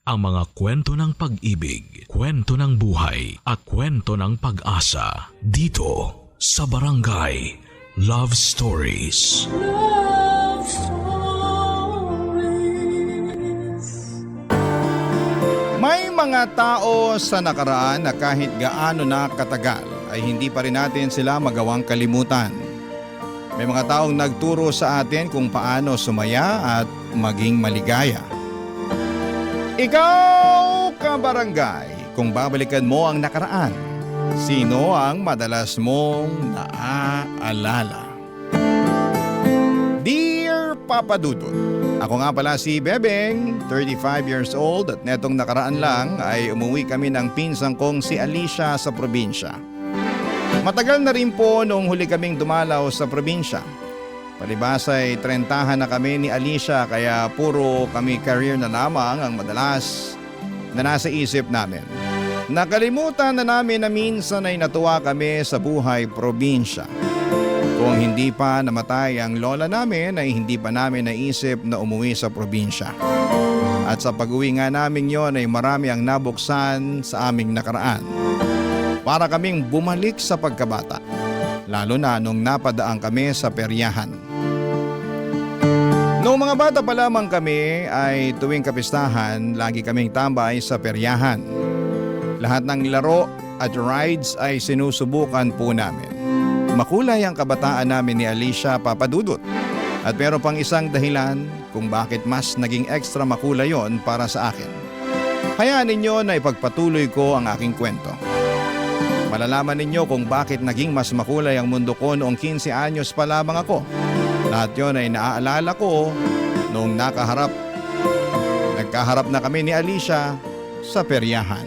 ang mga kwento ng pag-ibig, kwento ng buhay at kwento ng pag-asa dito sa Barangay Love Stories. Love Stories. May mga tao sa nakaraan na kahit gaano na katagal ay hindi pa rin natin sila magawang kalimutan. May mga taong nagturo sa atin kung paano sumaya at maging maligaya. Ikaw, kabarangay, kung babalikan mo ang nakaraan, sino ang madalas mong naaalala? Dear Papa Dudut, ako nga pala si Bebeng, 35 years old at netong nakaraan lang ay umuwi kami ng pinsang kong si Alicia sa probinsya. Matagal na rin po noong huli kaming dumalaw sa probinsya. Palibas ay 30 na kami ni Alicia kaya puro kami career na lamang ang madalas na nasa isip namin. Nakalimutan na namin na minsan ay natuwa kami sa buhay probinsya. Kung hindi pa namatay ang lola namin ay hindi pa namin naisip na umuwi sa probinsya. At sa pag-uwi nga namin yon ay marami ang nabuksan sa aming nakaraan. Para kaming bumalik sa pagkabata, lalo na nung napadaan kami sa peryahan. Noong mga bata pa lamang kami ay tuwing kapistahan, lagi kaming tambay sa peryahan. Lahat ng laro at rides ay sinusubukan po namin. Makulay ang kabataan namin ni Alicia, Papa Dudut. At meron pang isang dahilan kung bakit mas naging extra makulay yon para sa akin. Hayaan ninyo na ipagpatuloy ko ang aking kwento. Malalaman ninyo kung bakit naging mas makulay ang mundo ko noong 15 anyos pa lamang ako. Lahat yon ay naaalala ko noong nagkaharap na kami ni Alicia sa peryahan.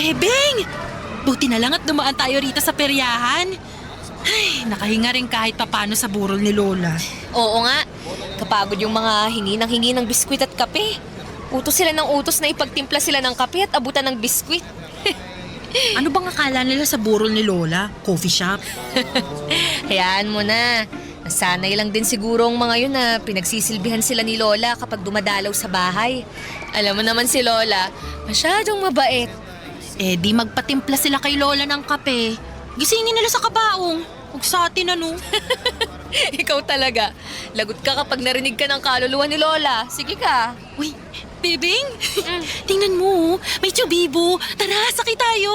Bebeng! Buti na lang at dumaan tayo rito sa peryahan. Ay, nakahinga rin kahit papano sa burol ni Lola. Oo nga, kapagod yung mga hingi ng biskwit at kape. Utos sila ng utos na ipagtimpla sila ng kape at abutan ng biskwit. Ano bang akala nila sa burol ni Lola? Coffee shop? Hayaan mo na. Nasanay lang din siguro ang mga yun na pinagsisilbihan sila ni Lola kapag dumadalaw sa bahay. Alam mo naman si Lola, masyadong mabait. Eh di magpatimpla sila kay Lola ng kape. Gisingin nila sa kabaong. Huwag sa atin ano. Ikaw talaga. Lagot ka kapag narinig ka ng kaluluwa ni Lola. Sige ka. Uy, Bebeng! Tingnan mo, may tsubibo. Tara, sakay tayo.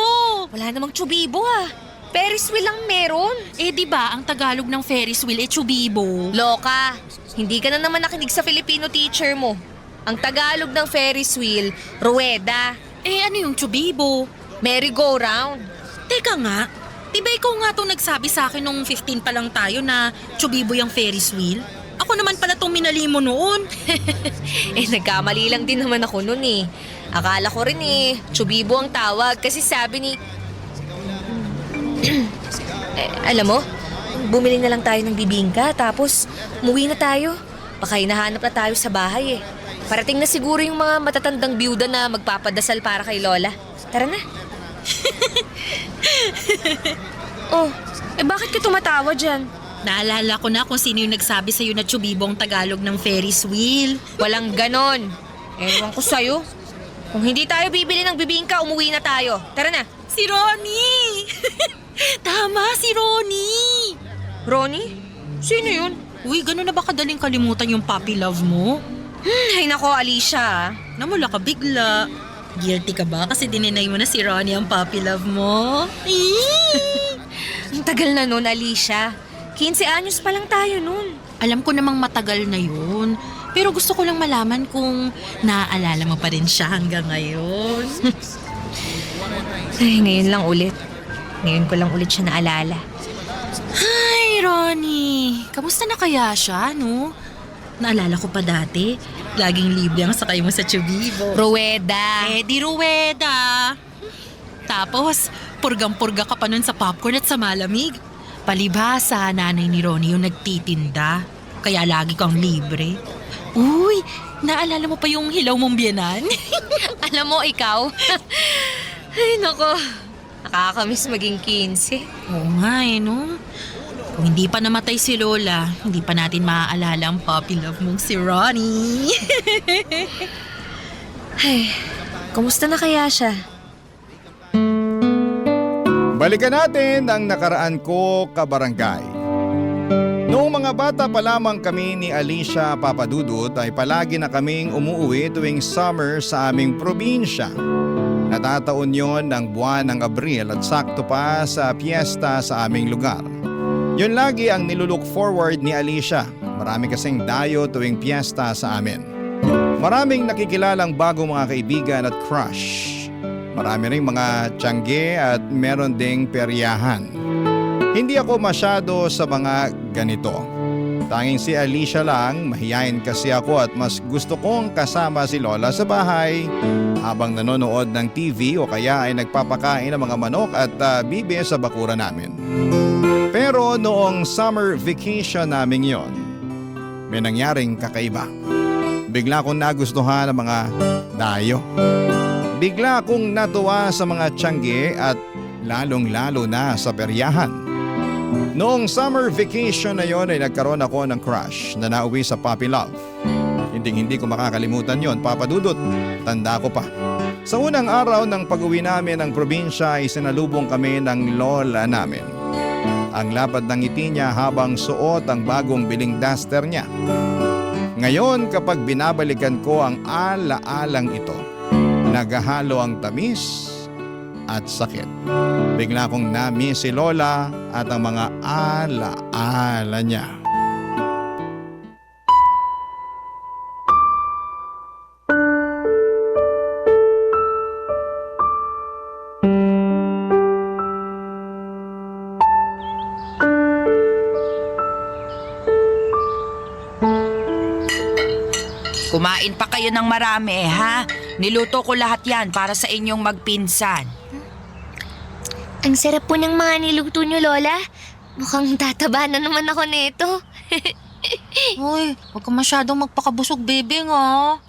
Wala namang tsubibo ah. Ferris wheel lang meron. Eh di ba ang Tagalog ng Ferris wheel tsubibo? Loka, hindi ka na naman nakinig sa Filipino teacher mo. Ang Tagalog ng Ferris wheel, rueda. Eh ano yung tsubibo? Merry-go-round. Teka nga, di ba ikaw nga itong nagsabi sa akin nung 15 pa lang tayo na tsubibo yung Ferris wheel? Ako naman pala itong minali mo noon. Eh, nagkamali lang din naman ako noon eh. Akala ko rin eh, tsubibo ang tawag kasi sabi ni... alam mo, bumili na lang tayo ng bibingka tapos umuwi na tayo. Baka hinahanap na tayo sa bahay eh. Parating na siguro yung mga matatandang byuda na magpapadasal para kay Lola. Tara na. Oh, eh bakit ka tumatawa dyan? Naalala ko na kung sino yung nagsabi sa'yo na tsubibo ang Tagalog ng Ferris wheel. Walang ganon. Ewan ko sa'yo. Kung hindi tayo bibili ng bibingka, umuwi na tayo. Tara na. Si Ronnie! Tama, si Ronnie! Ronnie? Sino yun? Uy, gano'n na ba kadaling kalimutan yung puppy love mo? Ay nako, Alicia. Namula ka bigla. Guilty ka ba kasi dininay mo na si Ronnie ang puppy love mo? Ang tagal na nun, Alicia. 15 anyos pa lang tayo nun. Alam ko namang matagal na yun. Pero gusto ko lang malaman kung naaalala mo pa rin siya hanggang ngayon. Ay, ngayon lang ulit. Ngayon ko lang ulit siya naalala. Hi, Ronnie. Kamusta na kaya siya, no? Naalala ko pa dati, laging libre ang sakay mo sa Chubibo. Rueda. Di Rueda. Tapos, purgang-purga ka pa nun sa popcorn at sa malamig. Palibhasa, nanay ni Ronnie yung nagtitinda. Kaya lagi kang libre. Uy, naalala mo pa yung hilaw mong biyanan? Alam mo, ikaw? Ay, nako. Nakakamiss maging 15. Oo nga no? Kung hindi pa namatay si Lola, hindi pa natin maaalala ang puppy love mong si Ronnie. Ay, kumusta na kaya siya? Balikan natin ang nakaraan ko kabarangay. Noong mga bata pa lamang kami ni Alicia Papadudut ay palagi na kaming umuwi tuwing summer sa aming probinsya. Natataon yon ng buwan ng Abril at sakto pa sa piyesta sa aming lugar. Yun lagi ang nilulook forward ni Alicia. Marami kasing dayo tuwing piyesta sa amin. Maraming nakikilalang bagong mga kaibigan at crush. Marami ring mga tiyangge at meron ding peryahan. Hindi ako masyado sa mga ganito. Tanging si Alicia lang, mahiyain kasi ako at mas gusto kong kasama si Lola sa bahay habang nanonood ng TV o kaya ay nagpapakain ng mga manok at bibe sa bakuran namin. Pero noong summer vacation namin yon, may nangyaring kakaiba. Bigla kong nagustuhan ang mga dayo. Bigla akong natuwa sa mga tiyangge at lalong-lalo na sa peryahan. Noong summer vacation na yon ay nagkaroon ako ng crush na nauwi sa puppy love. Hindi ko makakalimutan yon, Papa Dudut. Tanda ko pa. Sa unang araw ng pag-uwi namin ng probinsya ay sinalubong kami ng lola namin. Ang lapad ng ngiti niya habang suot ang bagong biling duster niya. Ngayon kapag binabalikan ko ang ala-alang ito, naghahalo ang tamis at sakit. Bigla kong na-miss si Lola at ang mga ala-ala niya. Kumain pa kayo ng marami, ha? Niluto ko lahat yan para sa inyong magpinsan. Ang sarap po ng mga niluto niyo, Lola. Mukhang tataba na naman ako nito. Uy, huwag ka masyadong magpakabusog, bebe nga.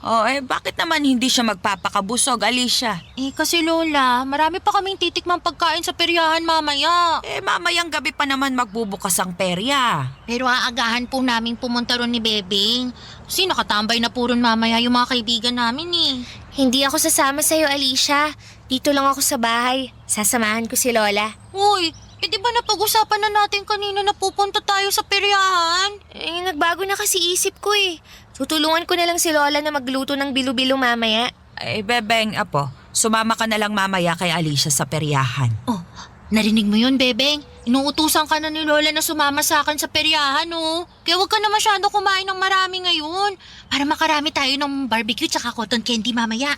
Bakit naman hindi siya magpapakabusog, Alicia? Kasi Lola, marami pa kaming titikmang pagkain sa peryahan mamaya. Mamayang gabi pa naman magbubukas ang perya. Pero aagahan po namin pumunta ron ni Bebing. Kasi nakatambay na po ron mamaya yung mga kaibigan namin eh. Hindi ako sasama sa'yo, Alicia. Dito lang ako sa bahay. Sasamahan ko si Lola. Uy, di ba napag-usapan na natin kanina na pupunta tayo sa peryahan? Nagbago na kasi isip ko eh. Tutulungan ko na lang si Lola na magluto ng bilo-bilo mamaya. Bebeng, apo, sumama ka na lang mamaya kay Alicia sa peryahan. Oh, narinig mo yun, Bebeng? Inuutusan ka na ni Lola na sumama sa akin sa peryahan, oh. Kaya huwag ka na masyado kumain ng marami ngayon. Para makarami tayo ng barbecue tsaka cotton candy mamaya.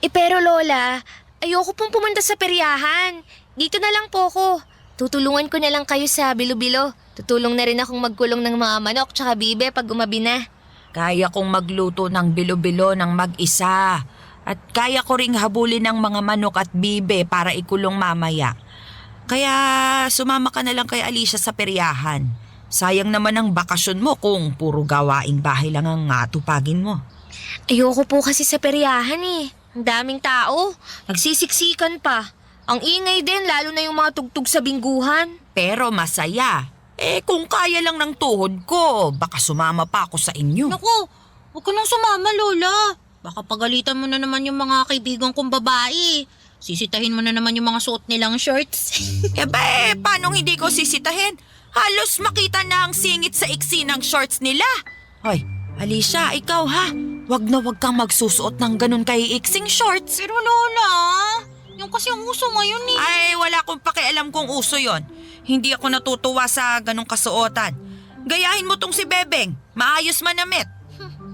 Pero Lola, ayoko pong pumunta sa peryahan. Dito na lang po ko. Tutulungan ko na lang kayo sa bilo-bilo. Tutulong na rin akong magkulong ng mga manok tsaka bibe pag umabi na. Kaya kong magluto ng bilo-bilo ng mag-isa. At kaya ko ring habulin ng mga manok at bibe para ikulong mamaya. Kaya sumama ka na lang kay Alicia sa peryahan. Sayang naman ang bakasyon mo kung puro gawaing bahay lang ang atupagin mo. Ayoko po kasi sa peryahan eh. Ang daming tao. Nagsisiksikan pa. Ang ingay din, lalo na yung mga tugtog sa bingguhan. Pero masaya. Kung kaya lang ng tuhod ko, baka sumama pa ako sa inyo. Naku, huwag ka nang sumama, Lola. Baka pagalitan mo na naman yung mga kaibigan kong babae. Sisitahin mo na naman yung mga suot nilang shorts. Paano hindi ko sisitahin? Halos makita na ang singit sa iksi ng shorts nila. Hoy, Alicia, ikaw ha? Wag na wag kang magsusuot ng ganun kay iksing shorts. Pero Lola, yung kasi ang uso ngayon eh. Ay, wala akong pakialam kung uso yon. Hindi ako natutuwa sa ganung kasuotan. Gayahin mo tong si Bebeng. Maayos manamit.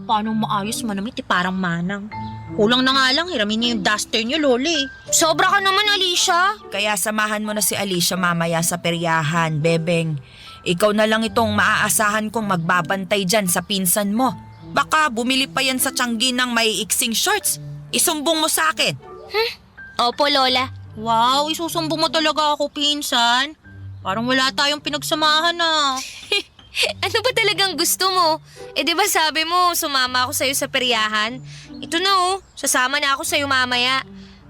Paano maayos manamit parang manang. Kulang na nga lang, hiramin niya yung duster niyo, Loli. Sobra ka naman, Alicia. Kaya samahan mo na si Alicia mamaya sa peryahan, Bebeng. Ikaw na lang itong maaasahan kong magbabantay dyan sa pinsan mo. Baka bumili pa yan sa Tianggi ng may iksing shorts. Isumbong mo sa akin. Opo, Lola. Wow, isusumbong mo talaga ako, pinsan. Parang wala tayong pinagsamahan na. Ano ba talagang gusto mo? Di ba sabi mo, sumama ako sa'yo sa peryahan? Ito na sasama na ako sa'yo mamaya.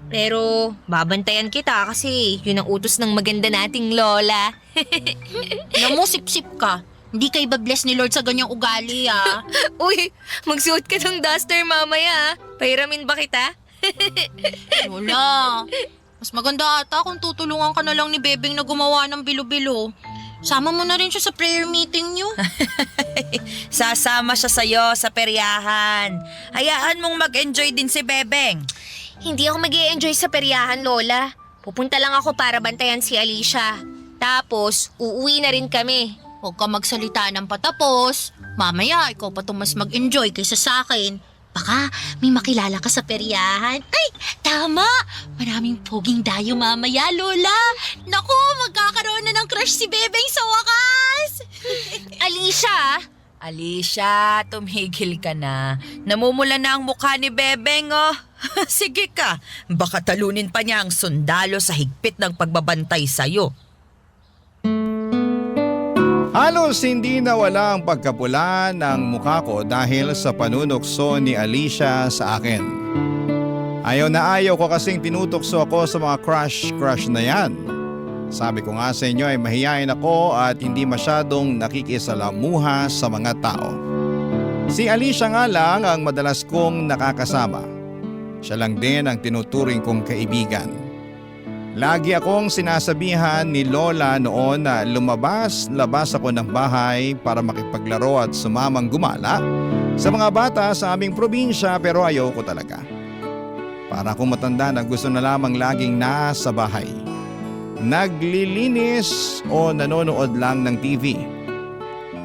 Pero babantayan kita kasi yun ang utos ng maganda nating Lola. Alam mo, sip-sip ka. Hindi ka iba-bless ni Lord sa ganyang ugali, ah. Uy, magsuot ka ng duster mamaya. Pahiramin ba kita? Lola, mas maganda ata kung tutulungan ka na lang ni Bebeng na gumawa ng bilo-bilo. Sama mo na rin siya sa prayer meeting niyo. Sasama siya sa'yo sa peryahan. Hayaan mong mag-enjoy din si Bebeng. Hindi ako mag-i-enjoy sa peryahan, Lola. Pupunta lang ako para bantayan si Alicia. Tapos, uuwi na rin kami. Huwag ka magsalita ng patapos. Mamaya, ikaw pa itong mas mag-enjoy kaysa sa akin. Baka may makilala ka sa peryahan. Ay, tama! Maraming poging dayo mamaya, Lola. Naku, magkakaroon na ng crush si Bebeng sa wakas. Alicia! Alicia, tumigil ka na. Namumula na ang mukha ni Bebeng, oh. Sige ka, baka talunin pa niya ang sundalo sa higpit ng pagbabantay sa'yo. Halos hindi nawala ang pagkapula ng mukha ko dahil sa panunukso ni Alicia sa akin. Ayaw na ayaw ko kasing tinutokso ako sa mga crush na yan. Sabi ko nga sa inyo ay mahihain ako at hindi masyadong nakikisalamuha sa mga tao. Si Alicia nga lang ang madalas kong nakakasama. Siya lang din ang tinuturing kong kaibigan. Lagi akong sinasabihan ni Lola noon na lumabas-labas ako ng bahay para makipaglaro at sumamang gumala sa mga bata sa aming probinsya pero ayaw ko talaga. Para akong matanda na gusto na lamang laging nasa bahay. Naglilinis o nanonood lang ng TV.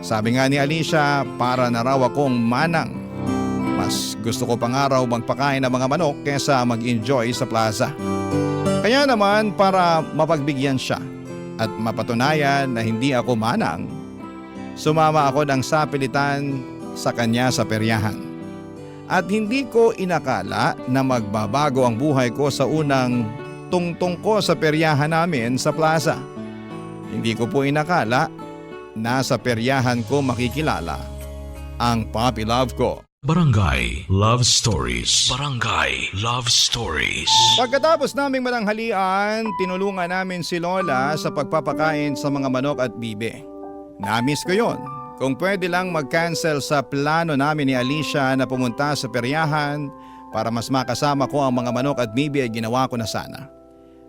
Sabi nga ni Alicia, para na raw akong manang. Mas gusto ko pang araw magpakain ng mga manok kesa mag-enjoy sa plaza. Kaya naman para mapagbigyan siya at mapatunayan na hindi ako manang, sumama ako ng sapilitan sa kanya sa peryahan. At hindi ko inakala na magbabago ang buhay ko sa unang tungtong ko sa peryahan namin sa plaza. Hindi ko po inakala na sa peryahan ko makikilala ang puppy love ko. Barangay Love Stories. Barangay Love Stories. Pagkatapos naming mananghalian, tinulungan namin si Lola sa pagpapakain sa mga manok at bibe. Namiss ko yon. Kung pwede lang mag-cancel sa plano namin ni Alicia na pumunta sa peryahan para mas makasama ko ang mga manok at bibe ay ginawa ko na sana.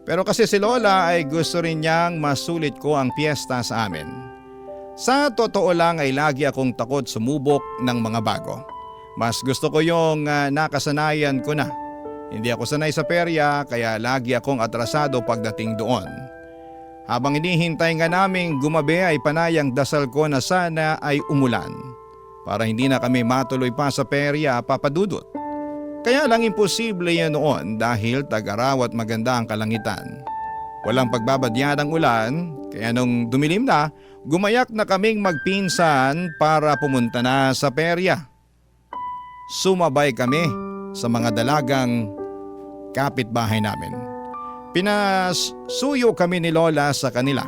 Pero kasi si Lola ay gusto rin niyang masulit ko ang piyesta sa amin. Sa totoo lang ay lagi akong takot sumubok ng mga bago. Mas gusto ko yung nakasanayan ko na. Hindi ako sanay sa perya kaya lagi akong atrasado pagdating doon. Habang hinihintay nga naming gumabi ay panayang dasal ko na sana ay umulan. Para hindi na kami matuloy pa sa perya, papadudot. Kaya lang imposible yan noon dahil tag-araw at maganda ang kalangitan. Walang pagbabadya ng ulan kaya nung dumilim na, gumayak na kaming magpinsan para pumunta na sa perya. Sumabay kami sa mga dalagang kapitbahay namin. Pinasuyo kami ni Lola sa kanila.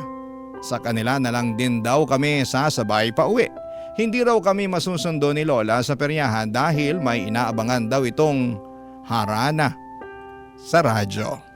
Sa kanila na lang din daw kami sasabay pa uwi. Hindi raw kami masusundo ni Lola sa peryahan dahil may inaabangan daw itong harana sa radyo.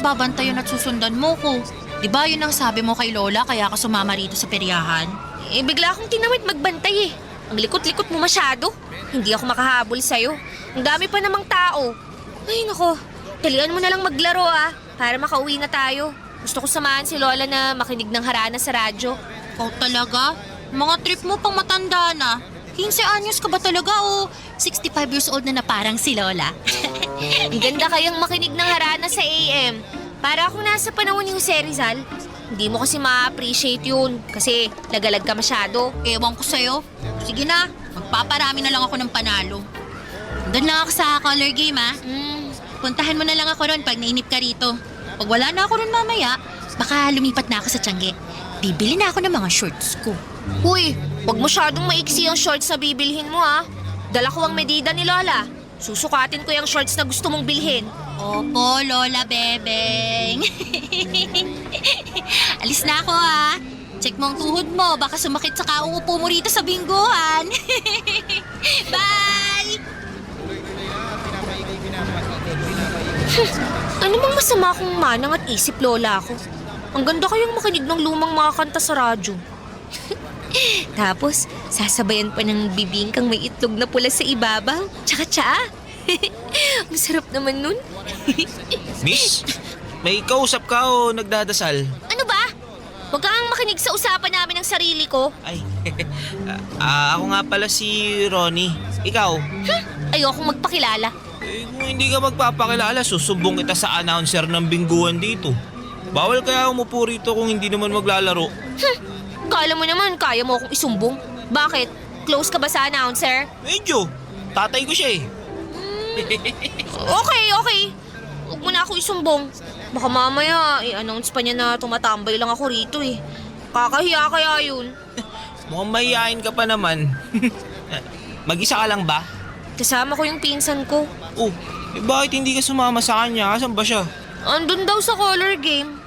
Babantayan at susundan mo ko. Diba yun ang sabi mo kay Lola kaya ka sumama rito sa peryahan? Bigla akong tinawid magbantay eh. Ang likot-likot mo masyado. Hindi ako makahabol sa'yo. Ang dami pa namang tao. Ay nako, dalian mo na lang maglaro para makauwi na tayo. Gusto ko samahan si Lola na makinig ng harana sa radyo. Ikaw talaga? Mga trip mo pang matanda na. 15 anyos ka ba talaga o 65 years old na parang si Lola? Ang ganda kayang makinig ng harana sa AM. Para akong nasa panahon ni Jose Rizal. Hindi mo kasi ma-appreciate yun kasi lagalag ka masyado. Ewan ko sa'yo. Sige na, magpaparami na lang ako ng panalo. Doon lang ako sa color game, ah. Puntahan mo na lang ako ron pag nainip ka rito. Pag wala na ako ron mamaya, baka lumipat na ako sa Tiangge. Bibili na ako ng mga shorts ko. Uy, wag masyadong maiksi ang shorts na bibilhin mo ha. Dala ko ang medida ni Lola. Susukatin ko yung shorts na gusto mong bilhin. Opo, Lola Bebeng. Alis na ako, ha. Check mo ang tuhod mo. Baka sumakit sa kauupo mo rito sa bingguhan. Bye! Ano bang masama kung manang at isip, Lola ako? Ang ganda kayong makinig ng lumang mga kanta sa radyo. Tapos, sasabayan pa ng bibingkang may itlog na pula sa ibabaw. Tsaka tsaa. Ang sarap naman nun. Miss, may kausap ka o nagdadasal? Ano ba? Huwag kang makinig sa usapan namin ng sarili ko. Ay, ako nga pala si Ronnie. Ikaw? Ayokong magpakilala. Kung hindi ka magpapakilala, susumbong kita sa announcer ng bingguan dito. Bawal kaya umupo rito kung hindi naman maglalaro. Kala mo naman, kaya mo akong isumbong. Bakit? Close ka ba sa announcer? Medyo. Tatay ko siya eh. Okay. Huwag mo na ako isumbong. Baka mamaya, i-announce pa niya na tumatambay lang ako rito eh. Kakahiya kaya yun. Mukhang mahihain ka pa naman. Mag-isa ka lang ba? Kasama ko yung pinsan ko. Oh, bakit hindi ka sumama sa kanya? Asan ba siya? Andun daw sa color game.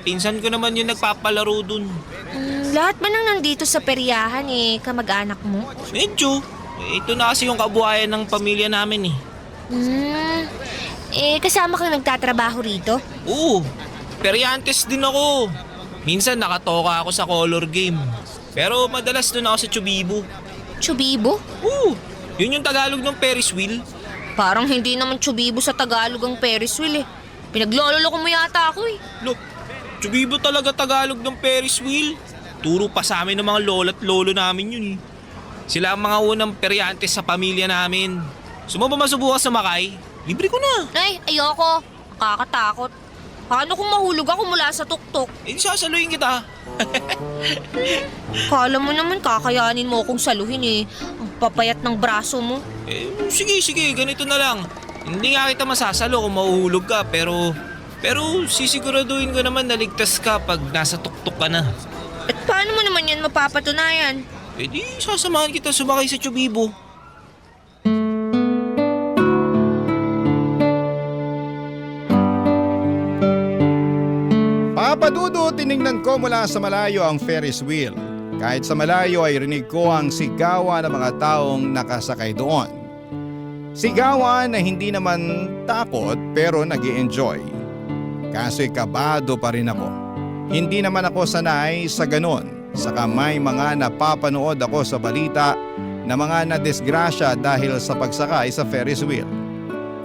Pinsan ko naman yung nagpapalaro dun. Lahat ba nang nandito sa peryahan kamag-anak mo? Medyo. Ito na kasi yung kabuhayan ng pamilya namin eh. Kasama kang nagtatrabaho rito? Oo, peryantes din ako. Minsan nakatoka ako sa color game. Pero madalas doon ako sa Chubibo. Chubibo? Oo, yun yung Tagalog ng Ferris wheel. Parang hindi naman Chubibo sa Tagalog ang Ferris wheel eh. Pinagloloko mo yata ako eh. Look, Chubibo talaga Tagalog ng Ferris wheel. Turo pa sa amin ng mga lolo't lolo namin yun eh. Sila ang mga unang peryantes sa pamilya namin. Sumama masubukan sa Makay? Libre ko na. Ay, ayoko. Nakakatakot. Paano kung mahulog ako mula sa tuktok? Sasaluhin kita. Kala mo naman kakayanin mo akong saluhin eh. Ang papayat ng braso mo. Sige, ganito na lang. Hindi nga kita masasalo kung mahuhulog ka, pero sisiguraduhin ko naman na ligtas ka pag nasa tuktok ka na. At paano mo naman yan mapapatunayan? Di sasamahan kita sumakay sa Chubibo. Papadudo, tiningnan ko mula sa malayo ang Ferris wheel. Kahit sa malayo ay rinig ko ang sigawan ng mga taong nakasakay doon. Sigawan na hindi naman takot pero nag-i-enjoy. Kaso'y kabado pa rin ako. Hindi naman ako sanay sa ganon. Saka may mga napapanood ako sa balita na mga nadisgrasya dahil sa pagsakay sa Ferris wheel.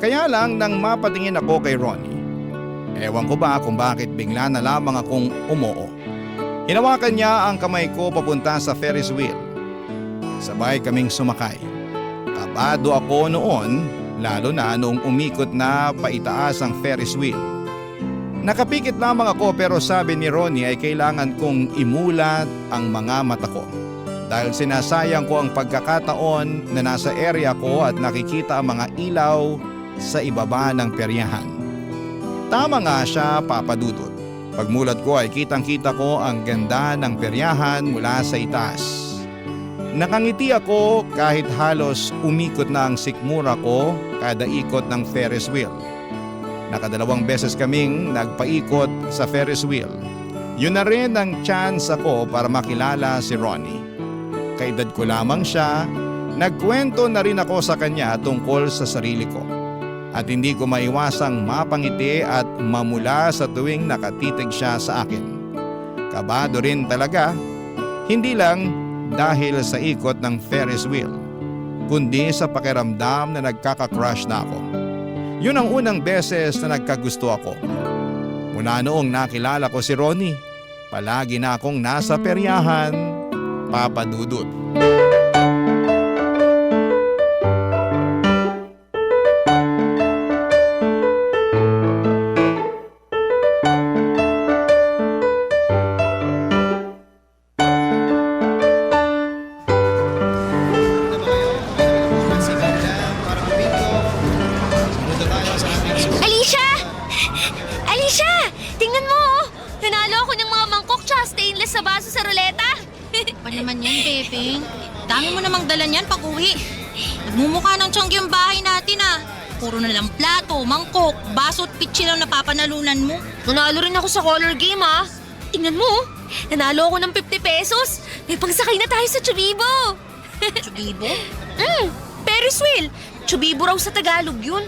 Kaya lang nang mapatingin ako kay Ronnie, ewan ko ba kung bakit bigla na lamang akong umoo. Hinawakan niya ang kamay ko papunta sa Ferris wheel. Sabay kaming sumakay. Kabado ako noon, lalo na noong umikot na paitaas ang Ferris wheel. Nakapikit lamang ako pero sabi ni Ronnie ay kailangan kong imulat ang mga mata ko. Dahil sinasayang ko ang pagkakataon na nasa area ko at nakikita ang mga ilaw sa ibaba ng peryahan. Tama nga siya, Papa Dudut. Pagmulat ko ay kitang-kita ko ang ganda ng peryahan mula sa itaas. Nakangiti ako kahit halos umikot na ang sikmura ko kada ikot ng Ferris wheel. Nakadalawang beses kaming nagpaikot sa Ferris wheel. Yun na rin ang chance ako para makilala si Ronnie. Kaedad ko lamang siya, nagkwento na rin ako sa kanya tungkol sa sarili ko. At hindi ko maiwasang mapangiti at mamula sa tuwing nakatitig siya sa akin. Kabado rin talaga, hindi lang dahil sa ikot ng Ferris wheel, kundi sa pakiramdam na nagkaka-crush na ako. Yun ang unang beses na nagkagusto ako. Mula noong nakilala ko si Ronnie, palagi na akong nasa peryahan, Papa Dudut. Bebeng. Dami mo namang dala niyan pag uwi. Nagmumukha ng tiyanggi yung bahay natin Puro na lang plato, mangkok, baso at pitsi lang napapanalunan mo. Nanalo rin ako sa color game Tingnan mo, nanalo ako ng 50 pesos. May pangsakay na tayo sa Chubibo. Chubibo? Ferris wheel. Chubibo raw sa Tagalog yun.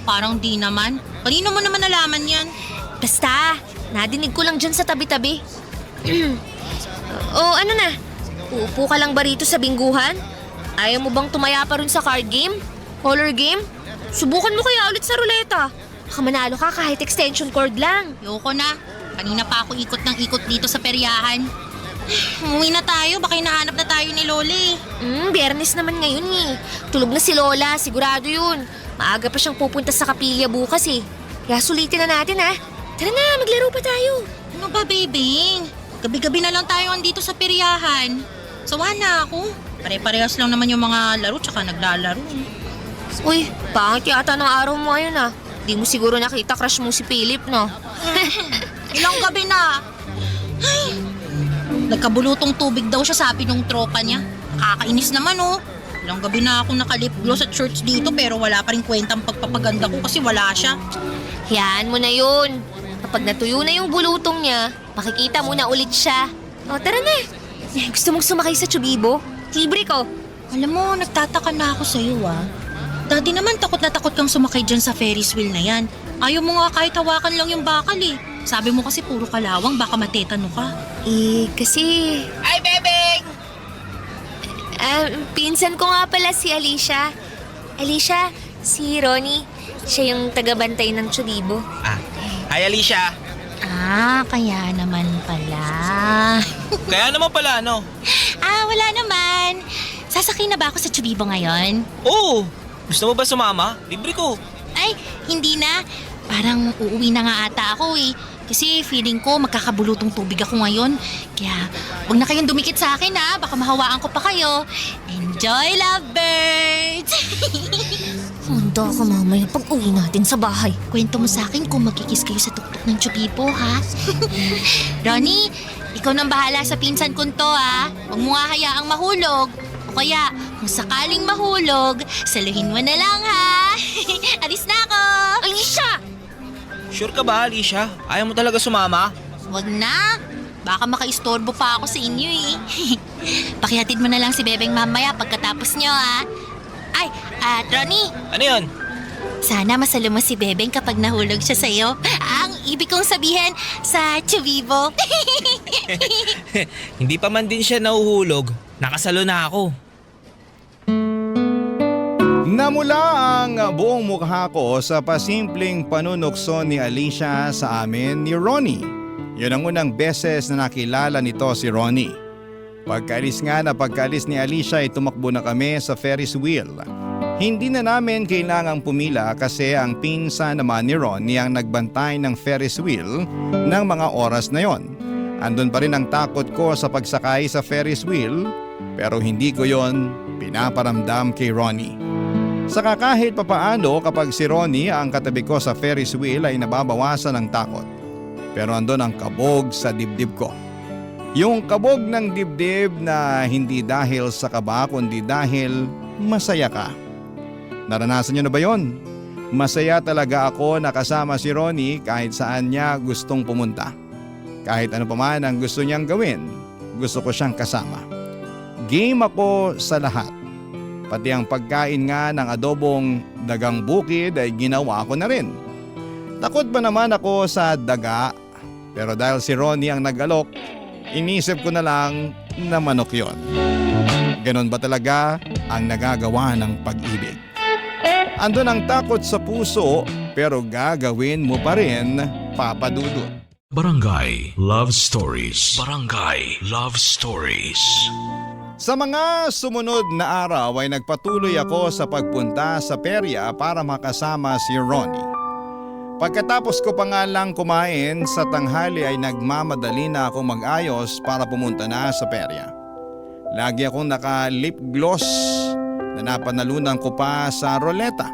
Parang di naman. Kanino mo naman nalaman yan? Basta, nadinig ko lang dyan sa tabi-tabi. O ano na? Uupo ka lang ba rito sa bingguhan? Ayaw mo bang tumaya pa rin sa card game? Color game? Subukan mo kaya ulit sa ruleta. Baka manalo ka kahit extension cord lang. Yoko na. Kanina pa ako ikot ng ikot dito sa peryahan. Umuwi na tayo. Baka hinahanap na tayo ni Loli. Biyernes naman ngayon Tulog na si Lola, sigurado yun. Maaga pa siyang pupunta sa kapilya bukas Kaya sulitin na natin Tara na, maglaro pa tayo. Ano ba, Bebeng? Gabi-gabi na lang tayo andito sa peryahan. Sawa na ako. Pare-parehas lang naman yung mga laro tsaka naglalaro. Uy, pangit yata ng araw mo ngayon Di mo siguro nakita crush mo si Philip, no? Ilang gabi na. Ay, nagkabulutong tubig daw siya sabi nung tropa niya. Nakakainis naman Ilang gabi na ako nakalip gloss at shorts dito pero wala pa rin kwentang pagpapaganda ko kasi wala siya. Hayaan mo na yun. Kapag natuyo na yung bulutong niya, makikita mo na ulit siya. O, tara na. Gusto mong sumakay sa Chubibo? Libre ko. Alam mo, nagtataka na ako sa'yo Dati naman takot na takot kang sumakay dyan sa Ferris wheel na yan. Ayaw mo nga kahit hawakan lang yung bakal Sabi mo kasi puro kalawang, baka matetano ka. Kasi... Ay, Bebeng! Pinsan ko nga pala si Alicia. Alicia, si Ronnie. Siya yung tagabantay ng Chubibo. Hi Alicia! Kaya naman pala. Kaya naman pala Wala naman. Sasakay na ba ako sa Chubibo ngayon? Oo! Gusto mo ba sumama? Libre ko. Ay, hindi na. Parang uuwi na nga ata ako Kasi feeling ko magkakabulutong tubig ako ngayon. Kaya huwag na kayong dumikit sa akin baka mahawaan ko pa kayo. Enjoy, lovebirds! Handa ka mamaya pag uwi natin sa bahay. Kwento mo sa akin kung magkikis kayo sa tuktok ng Chubibo, Ronnie, ikaw nang bahala sa pinsan ko to, Huwag mo nga hayaang mahulog. O kaya, kung sakaling mahulog, saluhin mo na lang, Alis na ako! Alicia! Sure ka ba Alicia? Ayaw mo talaga sumama? Wag na. Baka makaistorbo pa ako sa inyo Pakihatid mo na lang si Bebeng mamaya pagkatapos nyo, Ay, Ronnie. Ano yun? Sana masalo mo si Bebeng kapag nahulog siya sa'yo. Ang ibig kong sabihin sa Chubibo. Hindi pa man din siya nahuhulog. Nakasalo na ako. Namula ang buong mukha ko sa pasimpleng panunukso ni Alicia sa amin ni Ronnie. Yun ang unang beses na nakilala nito si Ronnie. Pagkaalis ni Alicia ay tumakbo na kami sa Ferris wheel. Hindi na namin kailangang pumila kasi ang pinsan naman ni Ronnie ang nagbantay ng Ferris wheel ng mga oras na yon. Andun pa rin ang takot ko sa pagsakay sa Ferris wheel pero hindi ko yon pinaparamdam kay Ronnie. Saka kahit papaano kapag si Ronnie ang katabi ko sa Ferris wheel ay nababawasan ang takot. Pero andun ang kabog sa dibdib ko. Yung kabog ng dibdib na hindi dahil sa kaba kundi dahil masaya ka. Naranasan niyo na ba yon? Masaya talaga ako na kasama si Ronnie kahit saan niya gustong pumunta. Kahit ano pa man ang gusto niyang gawin, gusto ko siyang kasama. Game ako sa lahat. Pati ang pagkain nga ng adobong dagang bukid ay ginawa ko na rin. Takot pa naman ako sa daga, pero dahil si Ronnie ang nag-alok, inisip ko na lang na manok yon. Ganon ba talaga ang nagagawa ng pag-ibig? Andun ang takot sa puso pero gagawin mo pa rin, Papa Dudut. Barangay Love Stories. Barangay Love Stories. Sa mga sumunod na araw ay nagpatuloy ako sa pagpunta sa perya para makasama si Ronnie. Pagkatapos ko pa nga lang kumain sa tanghali ay nagmamadali na ako mag-ayos para pumunta na sa perya. Lagi akong naka-lip gloss na napanalunan ko pa sa roleta.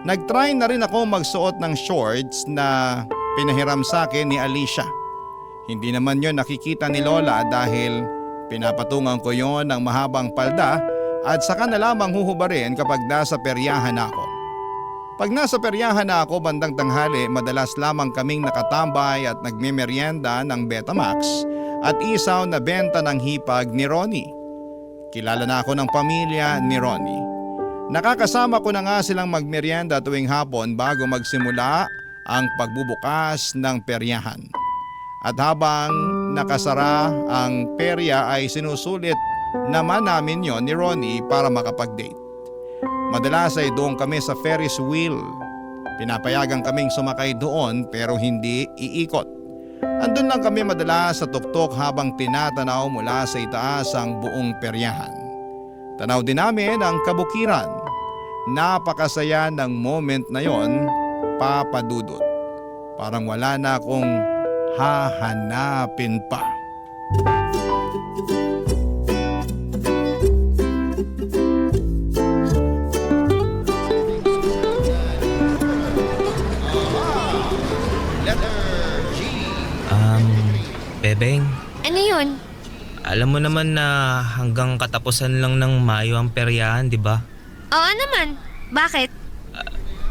Nag-try na rin ako magsuot ng shorts na pinahiram sa akin ni Alicia. Hindi naman yon nakikita ni Lola dahil Pinapatungan ko yon ng mahabang palda at saka na lamang huhubarin kapag nasa peryahan na ako. Pag nasa peryahan na ako bandang tanghali, madalas lamang kaming nakatambay at nagmemeryenda ng Betamax at isaw na benta ng hipag ni Ronnie. Kilala na ako ng pamilya ni Ronnie. Nakakasama ko na nga silang magmeryenda tuwing hapon bago magsimula ang pagbubukas ng peryahan. At habang nakasara ang perya ay sinusulit naman namin yon ni Ronnie para makapag-date. Madalas ay doon kami sa Ferris wheel. Pinapayagan kaming sumakay doon pero hindi iikot. Andun lang kami madalas sa tuktok habang tinatanaw mula sa itaas ang buong peryahan. Tanaw din namin ang kabukiran. Napakasaya ng moment na yon, Papa Dudut. Parang wala na akong hahanapin pa. Bebeng, Ano yun? alam mo naman na hanggang katapusan lang ng Mayo ang peryahan, di ba? Oo naman. Bakit?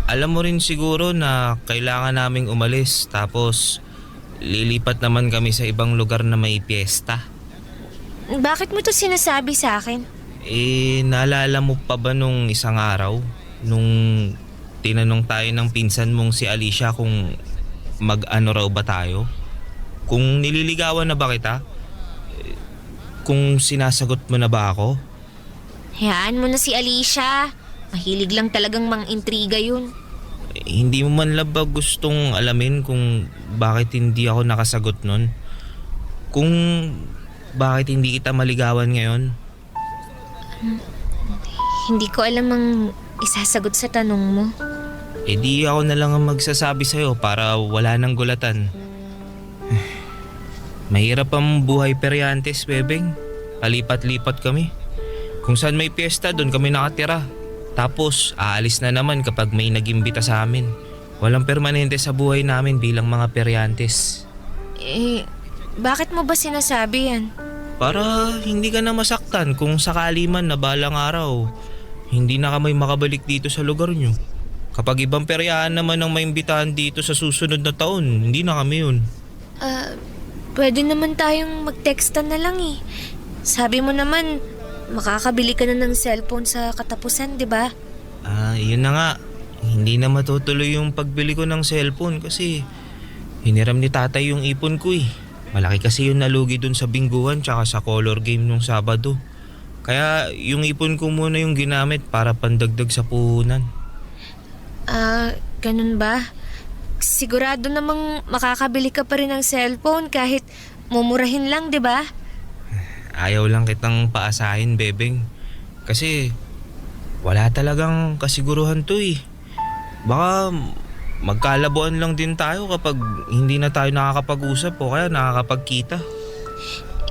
Alam mo rin siguro na kailangan naming umalis tapos lilipat naman kami sa ibang lugar na may piyesta. Bakit mo to sinasabi sa akin? Naalala mo pa ba nung isang araw? Nung tinanong tayo ng pinsan mong si Alicia kung mag-ano raw ba tayo? Kung nililigawan na ba kita? Kung sinasagot mo na ba ako? Hayaan mo na si Alicia. Mahilig lang talagang mang-intriga yun. Hindi mo man lang ba gustong alamin kung bakit hindi ako nakasagot nun? Kung bakit hindi kita maligawan ngayon? Hindi ko alam ang isasagot sa tanong mo. Di ako na lang ang magsasabi sa'yo para wala nang gulatan. Mahirap ang buhay peryantes, Bebeng. Palipat-lipat kami. Kung saan may piyesta, doon kami nakatira. Tapos, aalis na naman kapag may nag-imbita sa amin. Walang permanente sa buhay namin bilang mga peryantes. Bakit mo ba sinasabi yan? Para hindi ka na masaktan kung sakali man na balang araw, hindi na kami makabalik dito sa lugar nyo. Kapag ibang peryahan naman ang maimbitahan dito sa susunod na taon, hindi na kami yun. Pwede naman tayong mag-textan na lang eh. Sabi mo naman, makakabili ka na ng cellphone sa katapusan, di ba? Yun na nga. Hindi na matutuloy yung pagbili ko ng cellphone kasi hiniram ni tatay yung ipon ko eh. Malaki kasi yung nalugi dun sa bingguhan tsaka sa color game nung Sabado. Kaya yung ipon ko muna yung ginamit para pandagdag sa puhunan. Ganun ba? Sigurado namang makakabili ka pa rin ng cellphone kahit mumurahin lang, di ba? Ayaw lang kitang paasahin, Bebeng. Kasi wala talagang kasiguruhan to eh. Baka magkalabuan lang din tayo kapag hindi na tayo nakakapag-usap o kaya nakakapagkita.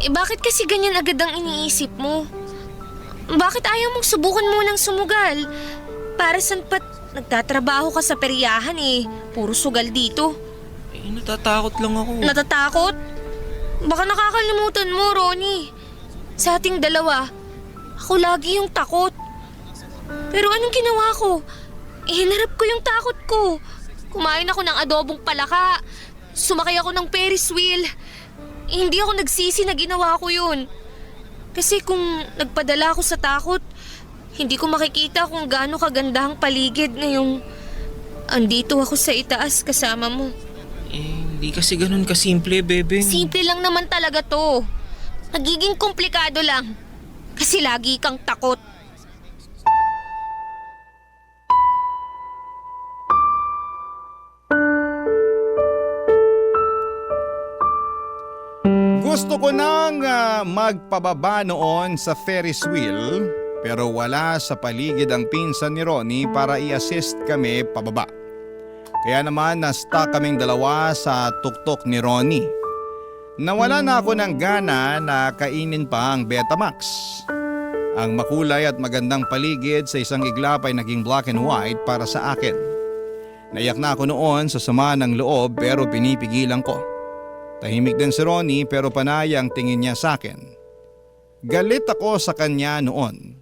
Bakit kasi ganyan agad ang iniisip mo? Bakit ayaw mong subukan munang sumugal? Para saan pat nagtatrabaho ka sa peryahan eh. Puro sugal dito. Natatakot lang ako. Natatakot? Baka nakakalimutan mo, Ronnie. Sa ating dalawa, ako lagi yung takot. Pero anong ginawa ko? Hinarap ko yung takot ko. Kumain ako ng adobong palaka. Sumakay ako ng Ferris wheel. Hindi ako nagsisi na ginawa ko yun. Kasi kung nagpadala ako sa takot, hindi ko makikita kung gaano kaganda ang paligid ngayong andito ako sa itaas kasama mo. Hindi kasi ganun kasimple, Bebeng. Simple lang naman talaga to. Nagiging komplikado lang. Kasi lagi kang takot. Gusto ko nang magpababa noon sa Ferris wheel pero wala sa paligid ang pinsan ni Ronnie para i-assist kami pababa. Kaya naman na-stuck kaming dalawa sa tuktok ni Ronnie. Nawala na ako ng gana na kainin pa ang Betamax. Ang makulay at magandang paligid sa isang iglap ay naging black and white para sa akin. Naiyak na ako noon sa sama ng loob pero pinipigilan ko. Tahimik din si Ronnie pero panay ang tingin niya sa akin. Galit ako sa kanya noon.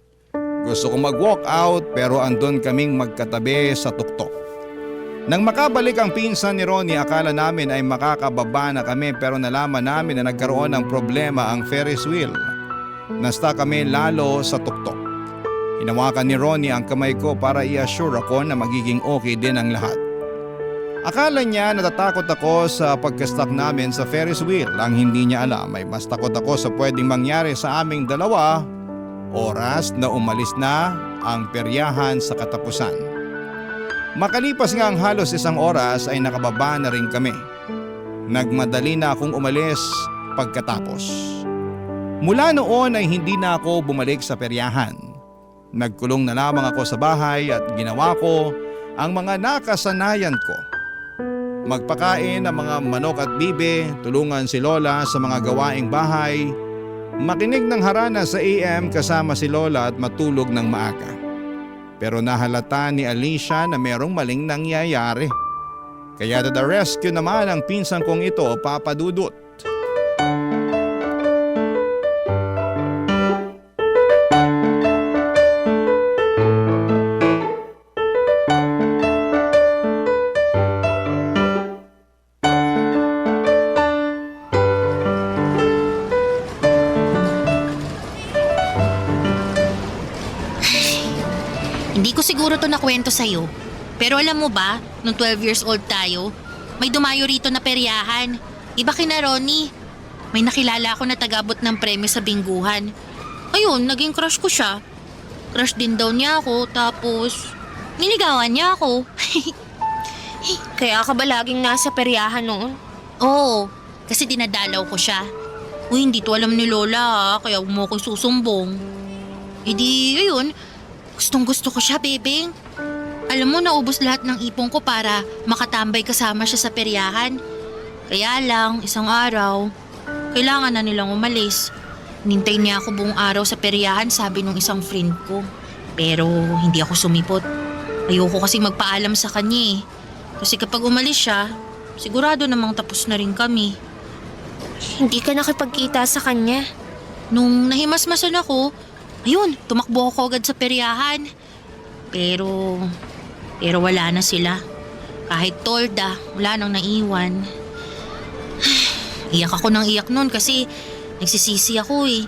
Gusto kong mag-walk out pero andun kaming magkatabi sa tuktok. Nang makabalik ang pinsan ni Ronnie, akala namin ay makakababa na kami pero nalaman namin na nagkaroon ng problema ang Ferris wheel. Nasta kami lalo sa tuktok. Hinawakan ni Ronnie ang kamay ko para i-assure ako na magiging okay din ang lahat. Akala niya natatakot ako sa pagka-stuck namin sa Ferris wheel. Ang hindi niya alam ay mas takot ako sa pwedeng mangyari sa aming dalawa oras na umalis na ang peryahan sa katapusan. Makalipas nga ang halos 1 oras ay nakababa na rin kami. Nagmadali na akong umalis pagkatapos. Mula noon ay hindi na ako bumalik sa peryahan. Nagkulong na lamang ako sa bahay at ginawa ko ang mga nakasanayan ko. Magpakain ng mga manok at bibe, tulungan si Lola sa mga gawaing bahay, makinig ng harana sa AM kasama si Lola at matulog ng maaga. Pero nahalata ni Alicia na merong maling nangyayari. Kaya to the rescue naman ang pinsan kong ito, Papa Dudut. Hindi ko siguro to nakwento sa'yo. Pero alam mo ba, nung 12 years old tayo, may dumayo rito na peryahan. Iba kina Ronnie. May nakilala ako na tagabot ng premyo sa bingguhan. Ayun, naging crush ko siya. Crush din daw niya ako, tapos niligawan niya ako. Kaya ka ba laging nasa peryahan noon? Oo, kasi dinadalaw ko siya. Uy, hindi to alam ni Lola kaya huwag mo akong susumbong. E di, ayun, gustong gusto ko siya, bebeng. Alam mo, naubos lahat ng ipon ko para makatambay kasama siya sa peryahan. Kaya lang, isang araw, kailangan na nilang umalis. Nintay niya ako buong araw sa peryahan, sabi nung isang friend ko. Pero hindi ako sumipot. Ayoko kasi magpaalam sa kanya eh. Kasi kapag umalis siya, sigurado namang tapos na rin kami. Hindi ka nakipagkita sa kanya? Nung nahimasmasan ako, ayun, tumakbo ako agad sa peryahan. Pero wala na sila. Kahit tolda, wala nang naiwan. Iyak ako ng iyak nun kasi nagsisisi ako eh.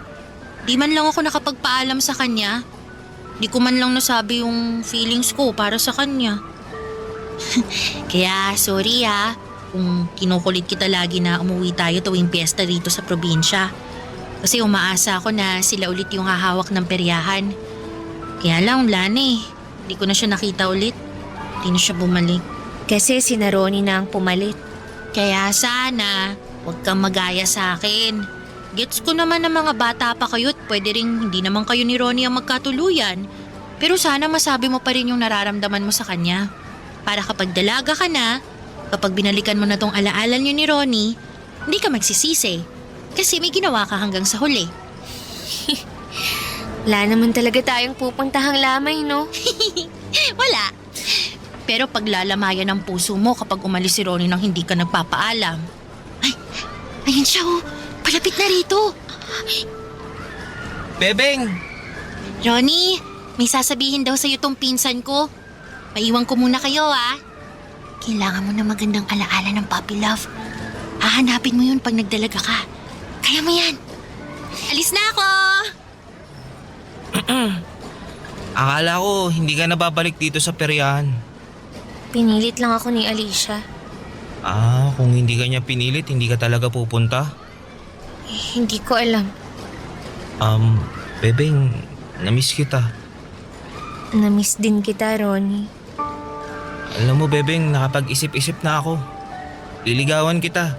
Di man lang ako nakapagpaalam sa kanya. Di ko man lang nasabi yung feelings ko para sa kanya. Kaya sorry kung kinukulit kita lagi na umuwi tayo tuwing piyesta dito sa probinsya. Kasi umaasa ako na sila ulit yung hahawak ng peryahan. Kaya lang wala na eh. Hindi ko na siya nakita ulit. Hindi na siya bumalik. Kasi si Ronnie na ang pumalit. Kaya sana, huwag kang magaya sa akin. Gets ko naman na mga bata pa kayo at pwede rin hindi naman kayo ni Ronnie ang magkatuluyan. Pero sana masabi mo pa rin yung nararamdaman mo sa kanya. Para kapag dalaga ka na, kapag binalikan mo na tong alaala niyo ni Ronnie, hindi ka magsisisi. Kasi may ginawa ka hanggang sa huli. Wala naman talaga tayong pupuntahang lamay, no? Wala. Pero paglalamayan ng puso mo kapag umalis si Ronnie nang hindi ka nagpapaalam. Ay, ayun siya oh. Palapit na rito. Bebeng! Ronnie, may sasabihin daw sa'yo tong pinsan ko. Maiwan ko muna kayo Kailangan mo na magandang alaala ng puppy love. Hahanapin mo yun pag nagdalaga ka. Kaya mo yan. Alis na ako! Akala ko hindi ka nababalik dito sa peryahan. Pinilit lang ako ni Alicia. Kung hindi ka niya pinilit, hindi ka talaga pupunta? Hindi ko alam. Bebeng, namiss kita. Namiss din kita, Ronnie. Alam mo, Bebeng, nakapag-isip-isip na ako. Liligawan kita.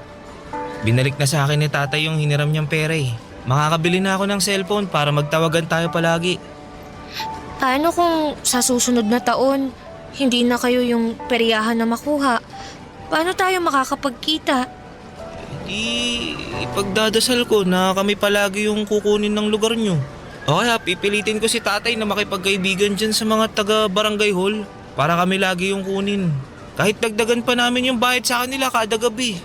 Binalik na sa akin ni tatay yung hiniram niyang pera eh. Makakabili na ako ng cellphone para magtawagan tayo palagi. Paano kung sa susunod na taon, hindi na kayo yung peryahan na makuha? Paano tayo makakapagkita? Ipagdadasal ko na kami palagi yung kukunin ng lugar niyo. O kaya pipilitin ko si tatay na makipagkaibigan dyan sa mga taga-barangay hall para kami lagi yung kunin. Kahit dagdagan pa namin yung bayad sa kanila kada gabi.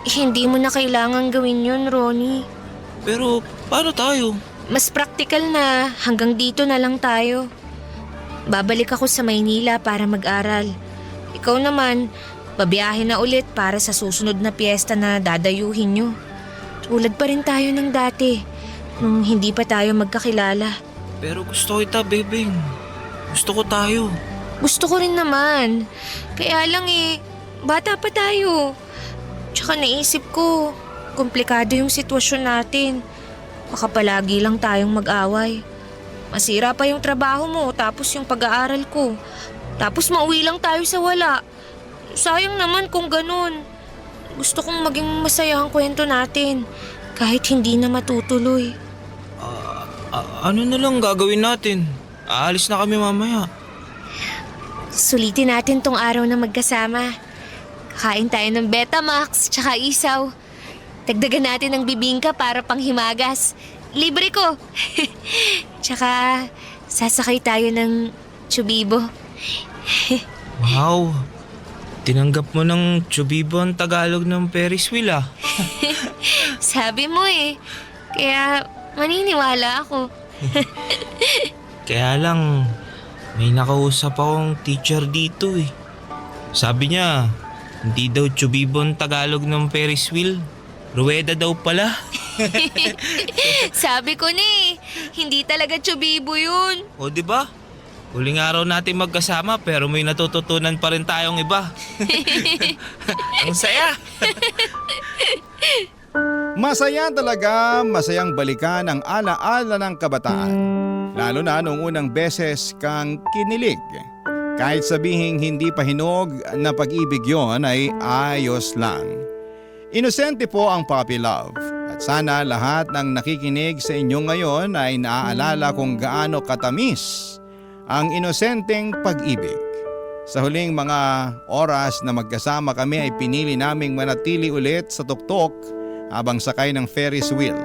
Hindi mo na kailangan gawin yun, Ronnie. Pero paano tayo? Mas praktikal na hanggang dito na lang tayo. Babalik ako sa Maynila para mag-aral. Ikaw naman, babiyahe na ulit para sa susunod na piyesta na dadayuhin nyo. Tulad pa rin tayo ng dati, nung hindi pa tayo magkakilala. Pero gusto kita, Bebeng. Gusto ko tayo. Gusto ko rin naman. Kaya lang bata pa tayo. Tsaka naisip ko, komplikado yung sitwasyon natin. Baka palagi lang tayong mag-away. Masira pa yung trabaho mo, tapos yung pag-aaral ko. Tapos mauwi lang tayo sa wala. Sayang naman kung ganun. Gusto kong maging masaya ang kwento natin, kahit hindi na matutuloy. Ano na lang gagawin natin? Aalis na kami mamaya. Sulitin natin tong araw na magkasama. Kakain tayo ng Betamax tsaka isaw. Dagdagan natin ng bibingka para panghimagas. Libre ko. Tsaka sasakay tayo ng Chubibo. Wow! Tinanggap mo ng Chubibo ang Tagalog ng Ferris wheel ah. Sabi mo Kaya maniniwala ako. Kaya lang, may nakausap akong teacher dito eh. Sabi niya, hindi daw Chubibo ang Tagalog ng Ferris wheel. Ruweda daw pala. Sabi ko hindi talaga Chubibo yun. O di ba? Huling araw natin magkasama pero may natututunan pa rin tayong iba. Ang saya! Masaya talaga, masayang balikan ang alaala ng kabataan. Lalo na noong unang beses kang kinilig. Kahit sabihing hindi pa hinog na pag-ibig yon ay ayos lang. Inosente po ang puppy love. At sana lahat ng nakikinig sa inyo ngayon ay naaalala kung gaano katamis ang inosenteng pag-ibig. Sa huling mga oras na magkasama kami ay pinili naming manatili ulit sa tuktok habang sakay ng Ferris wheel.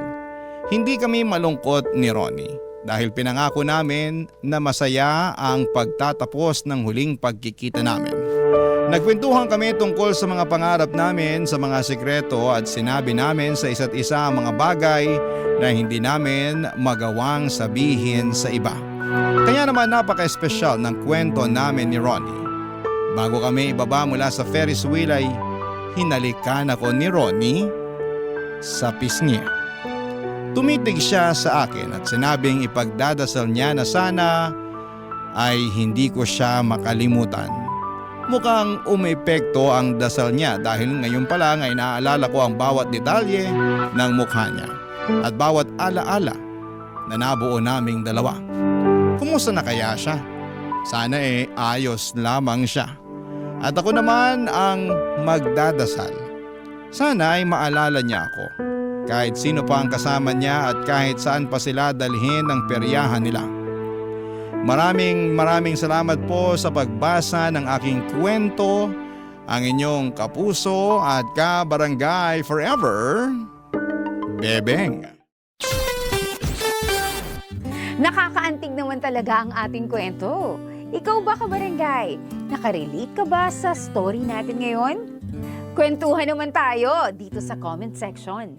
Hindi kami malungkot ni Ronnie dahil pinangako namin na masaya ang pagtatapos ng huling pagkikita namin. Nagkwentuhan kami tungkol sa mga pangarap namin, sa mga sikreto at sinabi namin sa isa't isa ang mga bagay na hindi namin magawang sabihin sa iba. Kaya naman napaka-espesyal ng kwento namin ni Ronnie. Bago kami ibaba mula sa Ferris wheel ay hinalikan ako ni Ronnie sa pisngi. Tumitig siya sa akin at sinabing ipagdadasal niya na sana ay hindi ko siya makalimutan. Mukhang umepekto ang dasal niya dahil ngayon pa lang ay naaalala ko ang bawat detalye ng mukha niya at bawat alaala na nabuo naming dalawa. Kumusta na kaya siya? Sana ayos lamang siya. At ako naman ang magdadasal. Sana ay maalala niya ako. Kahit sino pa ang kasama niya at kahit saan pa sila dalhin ng peryahan nila. Maraming salamat po sa pagbasa ng aking kwento, ang inyong kapuso at kabarangay forever, Bebeng. Nakakaantig naman talaga ang ating kwento. Ikaw ba, kabarangay? Nakarelate ka ba sa story natin ngayon? Kwentuhan naman tayo dito sa comment section.